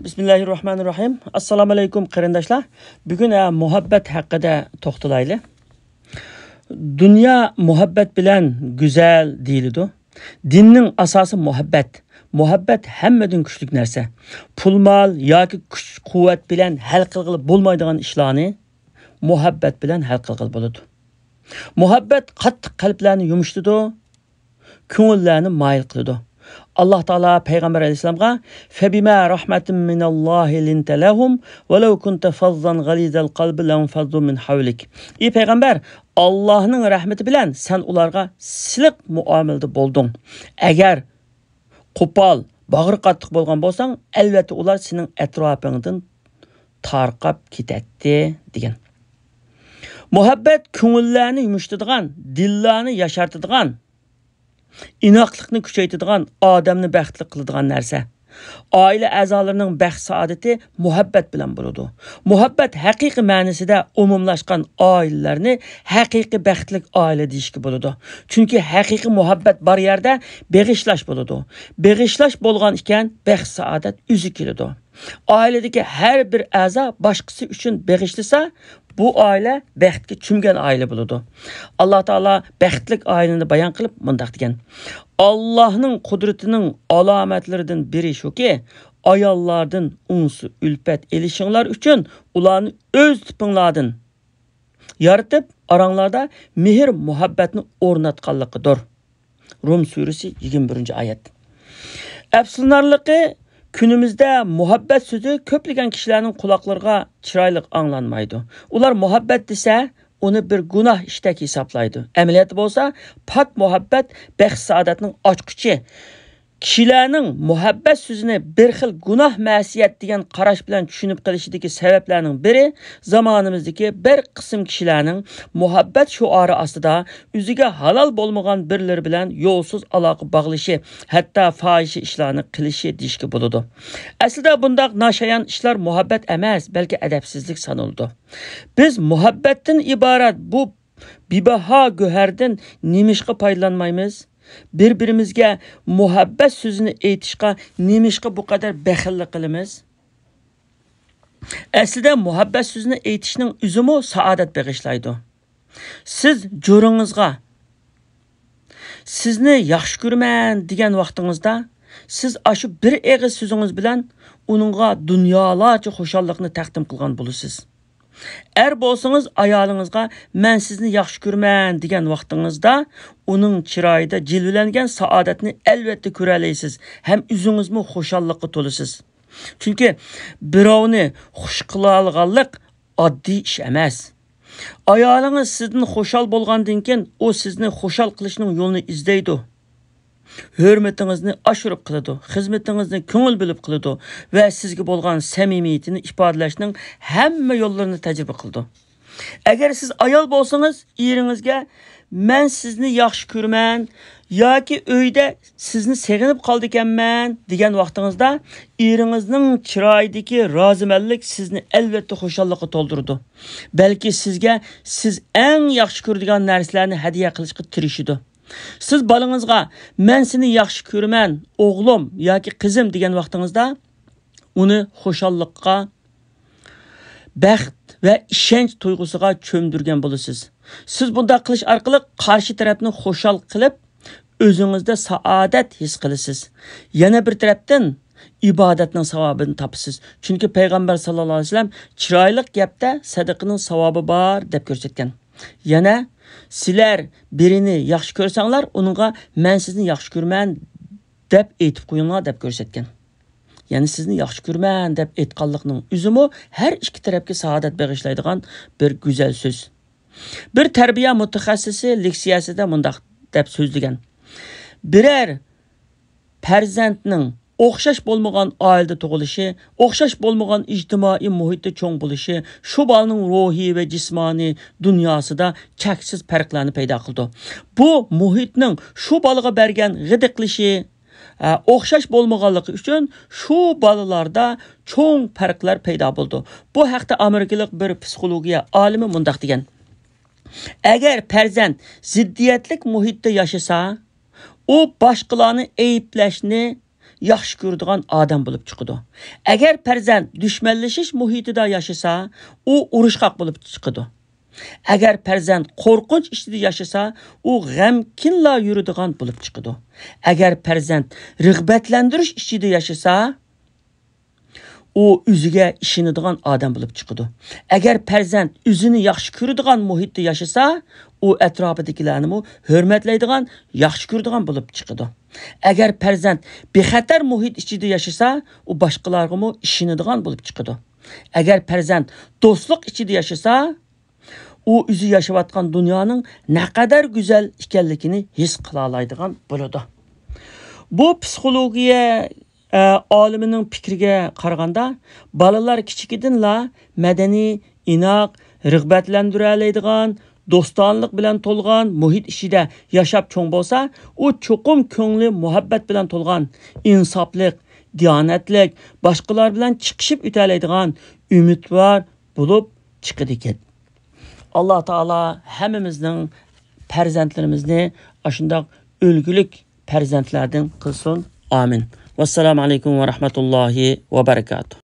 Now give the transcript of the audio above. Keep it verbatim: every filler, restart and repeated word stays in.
بىسمىللاھىررەھمانىررەھىم. ئەسسالامۇ ئەلەيكۇم، قېرىنداشلار. بۈگۈن، ئە، مۇھەببەت ھەققىدە توختىلايلى. دۇنيا مۇھەببەت بىلەن گۈزەل دېيىلىدۇ. دىننىڭ ئاساسى مۇھەببەت. مۇھەببەت ھەممىدىن كۈچلۈك نەرسە. پۇل-مال ياكى كۈچ-قۇۋۋەت بىلەن ھەل قىلغىلى بولمايدىغان ئىشلارنى مۇھەببەت بىلەن ھەل قىلغىلى بولىدۇ. مۇھەببەت قاتتىق قەلبلەرنى يۇمشىتىدۇ، كۆڭۈللەرنى مايىل قىلىدۇ. ئاللاھ تائالا پەيغەمبەر ئەلەيھىسسالامغا، فَبِمَا رَحْمَةٍ مِّنَ اللَّهِ لِنْتَ لَهُمْ وَلَوْ كُنْتَ فَظًّا غَلِيظَ الْقَلْبِ لَانْفَضُّوا مِنْ حَوْلِكَ. ئى پەيغەمبەر، ئاللاھنىڭ رەھمىتى بىلەن سەن ئۇلارغا سىلىق مۇئامىلىدە بولدۇڭ. ئەگەر قوپال، باغرى قاتتىق بولغان بولساڭ، ئەلۋەتتە ئۇلار سېنىڭ ئەتراپىڭدىن تارقاپ كېتەتتى، دېگەن. مۇھەببەت كۆڭۈللەرنى يۇمشىتىدىغان، دىللارنى ياشارتىدىغان، ئىناقلىقنى كۈچەيتىدىغان، ئادەمنى بەختلىك قىلىدىغان نەرسە. ئائىلە ئەزالىرىنىڭ بەخت-سائادىتى مۇھەببەت بىلەن بولىدۇ. مۇھەببەت ھەقىقىي مەنىسىدە ئومۇملاشقان ئائىلىلەرنى ھەقىقىي بەختلىك ئائىلە دېيىشكە بولىدۇ. چۈنكى ھەقىقىي مۇھەببەت بار يەردە بېغىشلاش بولىدۇ. بېغىشلاش بولغان ئىكەن، بەخت-سائادەت ئۆزى كېلىدۇ. ئائىلىدىكى ھەر بىر ئەزا باشقىسى ئۈچۈن بېغىشلىسا، بۇ ئائىلە بەختكە چۆمگەن ئائىلە بولىدۇ. ئاللاھ تائالا بەختلىك ئائىلىنى بايان قىلىپ مۇنداق دېگەن: ئاللاھنىڭ قۇدرىتىنىڭ ئالامەتلىرىدىن بىرى شۇكى، ئاياللاردىن ئۇنس-ئۈلپەت ئېلىشىڭلار ئۈچۈن ئۇلارنى ئۆز تىپىڭلاردىن يارىتىپ، ئاراڭلاردا مېھىر-مۇھەببەتنى ئورناتقانلىقىدۇر. رۇم سۈرىسى، يىگىرمە بىرىنچى ئايەت. ئەپسۇسلىنارلىقى، كۈنىمىزدە مۇھەببەت سۆزى كۆپلىگەن كىشىلەرنىڭ قۇلاقلىرىغا چىرايلىق ئاڭلانمايدۇ. ئۇلار مۇھەببەت دېسە، ئۇنى بىر گۇناھ ئىشتەك ھېسابلايدۇ. ئەمەلىيەتتە بولسا، پاك مۇھەببەت بەخت-سائادەتنىڭ ئاچقۇچى. كىشىلەرنىڭ مۇھەببەت سۆزىنى بىر خىل گۇناھ مەسىيەت دېگەن قاراش بىلەن چۈشىنىپ قېلىشىدىكى سەۋەبلەرنىڭ بىرى، زامانىمىزدىكى بىر قىسىم كىشىلەرنىڭ مۇھەببەت شوئارى ئاستىدا ئۆزىگە ھالال بولمىغان بىرلىرى بىلەن يولسىز ئالاقە باغلىشى، ھەتتا پاھىشە ئىشلارنى قىلىشى دېيىشكە بولىدۇ. ئەسلىدە بۇنداق ناشايان ئىشلار مۇھەببەت ئەمەس، بەلكى ئەدەپسىزلىك سانىلىدۇ. بىز مۇھەببەتتىن ئىبارەت بۇ بىباھا گۆھەردىن نېمىشقا پايدىلانمايمىز؟ بىر-بىرىمىزگە مۇھەببەت سۆزىنى ئېيتىشقا نېمىشقا بۇ قەدەر بەخىللىك قىلىمىز؟ ئەسلىدە مۇھەببەت سۆزىنى ئېيتىشنىڭ ئۆزىمۇ سائادەت بېغىشلايدۇ. سىز جورىڭىزغا، سىزنى ياخشى كۆرىمەن دېگەن ۋاقتىڭىزدا، سىز ئاشۇ بىر ئېغىز سۆزىڭىز بىلەن ئۇنىڭغا دۇنيالارچە خۇشاللىقنى تەقدىم قىلغان بولىسىز. ئەر بولسىڭىز، ئايالىڭىزغا مەن سىزنى ياخشى كۆرىمەن دېگەن ۋاقتىڭىزدا، ئۇنىڭ چىرايىدا جىلۋىلەنگەن سائادەتنى ئەلۋەتتە كۆرەلەيسىز ھەم ئۆزىڭىزمۇ خۇشاللىققا تولىسىز. چۈنكى بىراۋنى خۇش قىلالىغانلىق ئاددىي ئىش ئەمەس. ئايالىڭىز سىزدىن خۇشال بولغاندىن كېيىن، ئۇ سىزنى خۇشال قىلىشنىڭ يولىنى ئىزدەيدۇ. ھۆرمىتىڭىزنى ئاشۇرۇپ قىلىدۇ، خىزمىتىڭىزنى كۆڭۈل بۆلۈپ قىلىدۇ ۋە سىزگە بولغان سەمىمىيىتىنى ئىپادىلەشنىڭ ھەممە يوللىرىنى تەجرىبە قىلىدۇ. ئەگەر سىز ئايال بولسىڭىز، ئېرىڭىزگە مەن سىزنى ياخشى كۆرىمەن ياكى ئۆيدە سىزنى سېغىنىپ قالىدىكەنمەن دېگەن ۋاقتىڭىزدا، ئېرىڭىزنىڭ چىرايىدىكى رازىمەنلىك سىزنى ئەلۋەتتە خۇشاللىققا تولدۇرىدۇ. بەلكى سىزگە سىز ئەڭ ياخشى كۆرىدىغان نەرسىلەرنى ھەدىيە قىلىشقا تىرىشىدۇ. سىز بالىڭىزغا مەن سېنى ياخشى كۆرىمەن، ئوغلۇم ياكى قىزىم دېگەن ۋاقتىڭىزدا، ئۇنى خۇشاللىققا، بەخت ۋە ئىشەنچ تۇيغۇسىغا چۆمدۈرگەن بولىسىز. سىز بۇنداق قىلىش ئارقىلىق قارشى تەرەپنى خۇشال قىلىپ، ئۆزىڭىزدە سائادەت ھېس قىلىسىز. يەنە بىر تەرەپتىن، ئىبادەتنىڭ ساۋابىنى تاپىسىز. چۈنكى پەيغەمبەر ساللاللاھۇ ئەلەيھى ۋەسەللەم چىرايلىق گەپتە سەدىقىنىڭ ساۋابى بار دەپ كۆرسەتكەن. يەنە، سىلەر بىرىنى ياخشى كۆرسەڭلار، ئۇنىڭغا مەن سىزنى ياخشى كۆرىمەن دەپ ئېيتىپ قويۇڭلار دەپ كۆرسەتكەن. يەنى سىزنى ياخشى كۆرىمەن دەپ ئېيتقانلىقنىڭ ئۆزىمۇ ھەر ئىككى تەرەپكە سائادەت بېغىشلايدىغان بىر گۈزەل سۆز. بىر تەربىيە مۇتەخەسسىسى لېكسىيەسىدە مۇنداق دەپ سۆزلىگەن: بىرەر پەرزەنتنىڭ ئوخشاش بولمىغان ئائىلىدە تۇغۇلۇشى، ئوخشاش بولمىغان ئىجتىمائىي مۇھىتتا چوڭ بولۇشى شۇ بالىنىڭ روھىي ۋە جىسمانىي دۇنياسىدا چەكسىز پەرقلەرنى پەيدا قىلىدۇ. بۇ مۇھىتنىڭ شۇ بالىغا بەرگەن غىدىقلىشى، ئە، ئوخشاش بولمىغانلىقى ئۈچۈن شۇ بالىلاردا چوڭ پەرقلەر پەيدا بولىدۇ. بۇ ھەقتە ئامېرىكىلىق بىر پسىخولوگىيە ئالىمى مۇنداق دېگەن: ئەگەر پەرزەنت زىددىيەتلىك مۇھىتتا ياشىسا، ئۇ باشقىلارنى ئەيىبلەشنى ياخشى كۆرىدىغان ئادەم بولۇپ چىقىدۇ. ئەگەر پەرزەنت دۈشمەنلىشىش مۇھىتىدا ياشىسا، ئۇ ئۇرۇشقاق بولۇپ چىقىدۇ. ئەگەر پەرزەنت قورقۇنچ ئىچىدە ياشىسا، ئۇ غەمكىنلا يۈرىدىغان بولۇپ چىقىدۇ. ئەگەر پەرزەنت رىغبەتلەندۈرۈش ئىچىدە ياشىسا، ئۇ ئۆزىگە ئىشىنىدىغان ئادەم بولۇپ چىقىدۇ. ئەگەر پەرزەنت ئۆزىنى ياخشى كۆرىدىغان مۇھىتتا ياشىسا، ئۇ ئەتراپىدىكىلەرنىمۇ ھۆرمەتلەيدىغان، ياخشى كۆرىدىغان بولۇپ چىقىدۇ. ئەگەر پەرزەنت بىخەتەر مۇھىت ئىچىدە ياشىسا، ئۇ باشقىلارغىمۇ ئىشىنىدىغان بولۇپ چىقىدۇ. ئەگەر پەرزەنت دوستلۇق ئىچىدە ياشىسا، ئۇ ئۆزى ياشاۋاتقان دۇنيانىڭ نەقەدەر گۈزەل ئىكەنلىكىنى ھېس قىلالايدىغان بولىدۇ. بۇ پسىخولوگىيە، ئە، ئالىمىنىڭ پىكرىگە قارىغاندا، بالىلار كىچىكىدىنلا مەدەنىي، ئىناق، رىغبەتلەندۈرەلەيدىغان، دوستانىلىق بىلەن تولغان مۇھىت ئىچىدە ياشاپ چوڭ بولسا، ئۇ چوقۇم كۆڭلى مۇھەببەت بىلەن تولغان، ئىنساپلىق، دىيانەتلىك، باشقىلار بىلەن چىقىشىپ ئۆتەلەيدىغان، ئۈمىدۋار بولۇپ چىقىدىكەن. ئاللا تائالا ھەممىمىزنىڭ پەرزەنتلىرىمىزنى ئاشۇنداق ئۈلگىلىك پەرزەنتلەردىن قىلسۇن. ئامىن. ۋەسسالامۇ ئەلەيكۇم ۋە رەھمەتۇللاھى ۋە بەرىكاتۇھ.